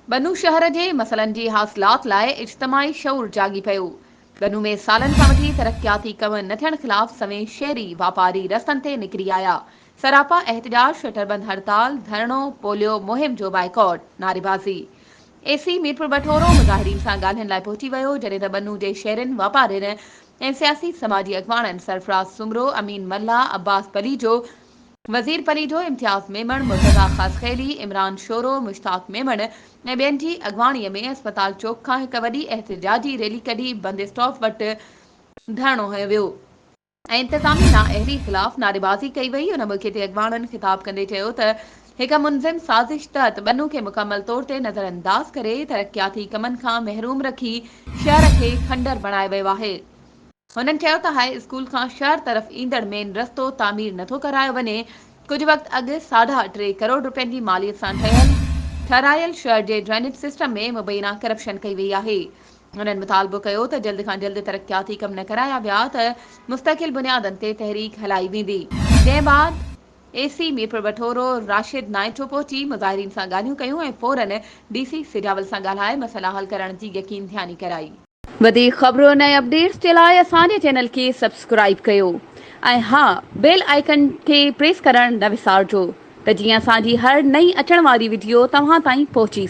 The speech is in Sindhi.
بنو شهر جي مسئلن جي حاصلات لاء اجتماعي شعور جاڳي پيو. بنو ۾ سالن کان وٺي ترقياتي ڪم نه ٿيڻ خلاف سوين شهري واپاري رستن تي نڪري آيا. سراپا احتجاج، شٽربند هڙتال، ڌرڻو، پوليو مهم جو بائيڪاٽ، نعريبازي. اي سي ميرپور بٺورو مظاهرين سان ڳالهين لاء پهچي ويو، جڏهن ته بنو جي شهرين، واپارين ۽ سياسي سماجي اڳواڻن سرفراز سومرو، امين ملاح، عباس پليجو، وزير پليجو، امتياز ميمڻ، مرتضيٰ خاصخيلي، عمران شورو، مشتاق ميمڻ ۽ ٻين جي اڳواڻي ۾ اسپتال چوڪ کان هڪ وڏي احتجاجي ريلي ڪڍي بند اسٽاپ وٽ ڌرڻو هنيو ويو ۽ انتظامي نااهلي خلاف نعريبازي ڪئي وئي. ان موقعي تي اڳواڻن خطاب ڪندي چيو ته هڪ منظم سازش تحت ٻنو کي مڪمل طور تي نظرانداز ڪري ترقياتي ڪمن کان محروم رکي شهر کي کنڊر بڻايو ويو آهي. هنن چيو ته هاء اسڪول کان شهر طرف ايندڙ مين رستو تعمير نٿو ڪرايو وڃي، ڪجهه وقت اڳ ساڍا ٽي ڪروڙ رپين جي ماليت سان ٺهيل ٺهرايل شهر جي ڊرينيج سسٽم ۾ مبينا ڪرپشن ڪئي وئي آهي. هنن مطالبو ڪيو ته جلد کان جلد ترقياتي ڪم نه ڪرايا ويا ته مستقل بنيادن تي تحريڪ هلائي ويندي. جنهن بعد اي سي ميرپور بٺورو راشد نائيٺو پهچي مظاهرين سان ڳالهيون ڪيون ۽ فورن ڊي سي سجاول سان ڳالهائي مسئلا حل ڪرڻ جي يقين ڌياني ڪرائي. وڌيڪ خبرن ۽ اپڊيٽس جي لاء اسان جي چينل کي سبسڪرائيب ڪيو ۽ ها بيل آئيڪن کي پريس ڪرڻ نه وسارجو ته جيئن اسان جي هر نئين اچڻ واري وڊيو توهان تائين پهچي.